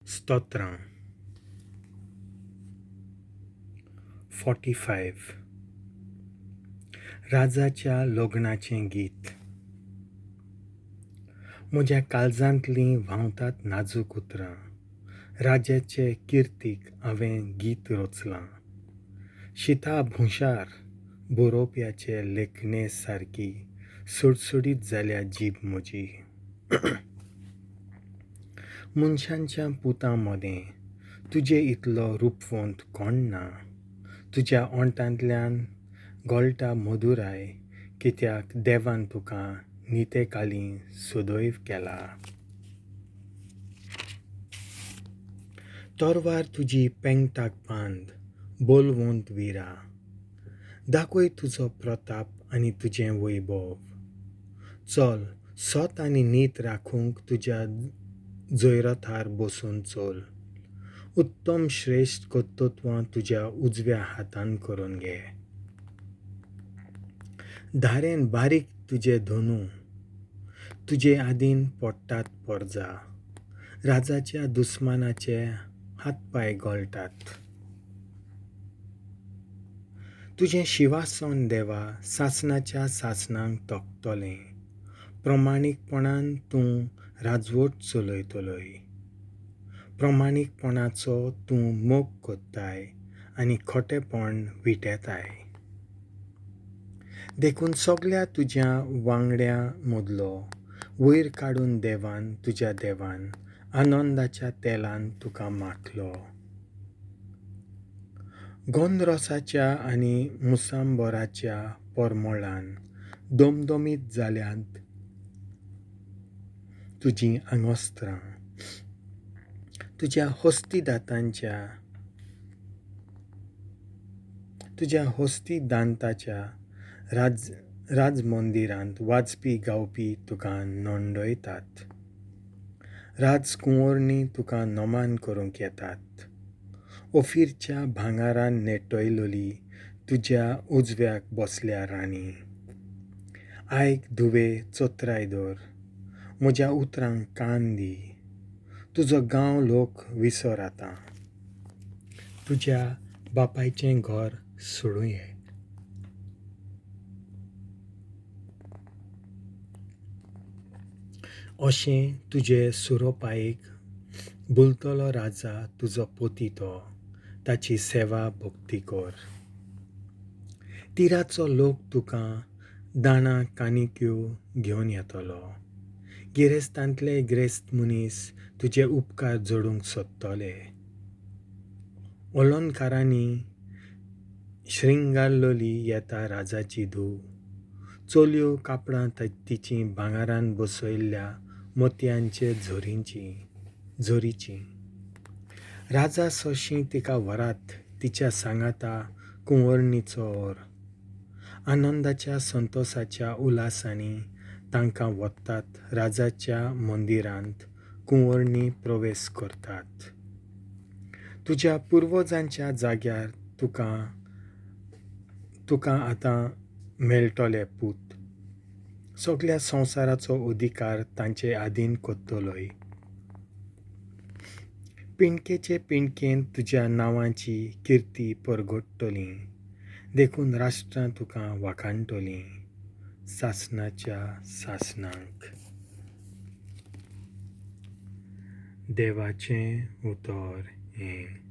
स्तोत्रां. 45. राजाच्या लग्नाचें गीत. म्हज्या काळजांतलीं व्हांवतात नाजूक उतरां, राजाचे किर्तीक हांवें गीत रचलां. शिता भुंशार बरोवप्याचे लेखणे सारकी सुडसुडीत जाल्या जीब म्हजी. मनशांच्या पुतां मदें तुजे इतलो रुपवंत कोण ना. तुज्या ओंठांतल्यान गळटा मधुराय, कित्याक देवान तुका नितेकाली सदैव केला. तरवार तुजी पेंगटाक बांद, बलवंत विरा. दाखय तुजो प्रताप आनी तुजें वैभव. चल, सत आनी नीत राखूंक तुज्या जैरथार बसून चल. उत्तम श्रेश्ठ कर्तृत्वां तुज्या उजव्या हातान करून घे. धारेन बारीक तुजे धनू, तुजे आदीन पडटात परजा. राजाच्या दुस्मानाचे हातपांय गळटात. तुजें शिवासन देवा सासणाच्या सासणांक तोखतलें. प्रमाणीकपणान तूं राजवट चलयतलोय. प्रमाणीकपणाचो तूं मोग करताय आनी खोटेपण विटेताय. देखून सगल्या तुज्या वांगड्यां मदलो वयर काडून देवान तुज्या देवान आनंदाच्या तेलान तुका माखलो. गंधरसाच्या आनी मुसांबराच्या परमळान दमदमीत जाल्यांत तुजीं आंगवस्त्रां. तुज्या हस्ती दांताच्या राजमंदिरांत वाजपी गावपी तुका नोंदयतात. राजकुंवरणी तुका नमन करूंक येतात. ओफिरच्या भांगरान नेटयलोली तुज्या उजव्याक बसल्या राणी. आयक धुवे, चत्राय धर, म्हज्या उतरांक कान दी. तुजो गांव लोक विसर आतां. तुज्या बापायचें घर सोडूं ये. अशें तुजे सुरोपायेक भुलतलो राजा तुजो पती तो, ताची सेवा भक्ती कर. तिराचो लोक तुका दाणां कानिक्यो घेवन येतलो. गिरेस्तांतले गिरेस्त मनीस तुजे उपकार जोडूंक सोदतले. अलंकारांनी श्रृंगारलोली येता राजाची धूव. चलयो कापडां तिचीं भांगरान बसयल्ल्या मोतयांचे झरीचीं. राजा सरशीं तिका व्हरात, तिच्या सांगाता कुंवरणीचो ओर. आनंदाच्या संतोसाच्या उल्हासांनी तांकां वतात राजाच्या मंदिरांत कुंवरणी प्रवेश करतात. तुज्या पुर्वजांच्या जाग्यार तुका आतां मेळटले पूत. सगल्या संवसाराचो अधिकार तांचे आदीन करतलोय. पिंडकेचे पिंडकेंत तुज्या नांवाची किर्ती परगटतली. देखून राष्ट्रां तुका वाखाणटलीं सासणाच्या सासणांक. देवाचें उतर हें.